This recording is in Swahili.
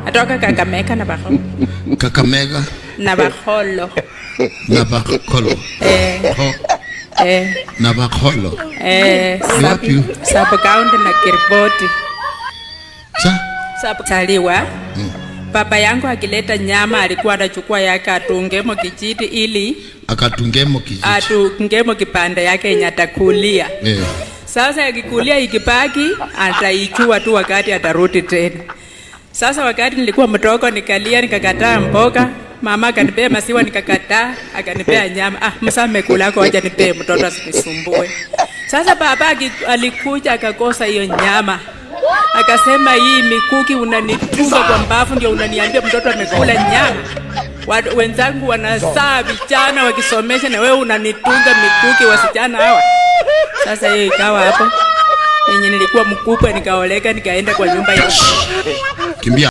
Natoka Kakamega na Bakholo. Kakamega Na Bakholo. Na Bakholo. Eh, Kho, eh, na Bakholo. Eh, Ni wapi? Sub county na Kiriboti. Sa? Sub saliwa. Baba yangu akileta nyama alikuwa anachukua yake atungemo kijiti ili Akatungemo kijiti. Atungemo kipande yake yenye atakulia. Sasa akikulia ikibaki ataichua tu wakati atarudi tena. Sasa wakati nilikuwa mdogo nikalia, nikakataa mboga. Mama akanipea maziwa nikakataa, akanipea nyama. Ah, msame kulako, acha nipee mtoto asinisumbue. Sasa baba alikuja akakosa hiyo nyama. Akasema, "Hii mikuki unanitunga kwa mbavu ndio unaniambia mtoto amekula nyama? Wenzangu wanazaa vijana wakisomesha na wewe unanitunga mikuki wasichana hawa." Sasa hiyo ikawa hapo. Yenye nilikuwa mkubwa nikaoleka, nikaenda kwa nyumba ya Kimbia.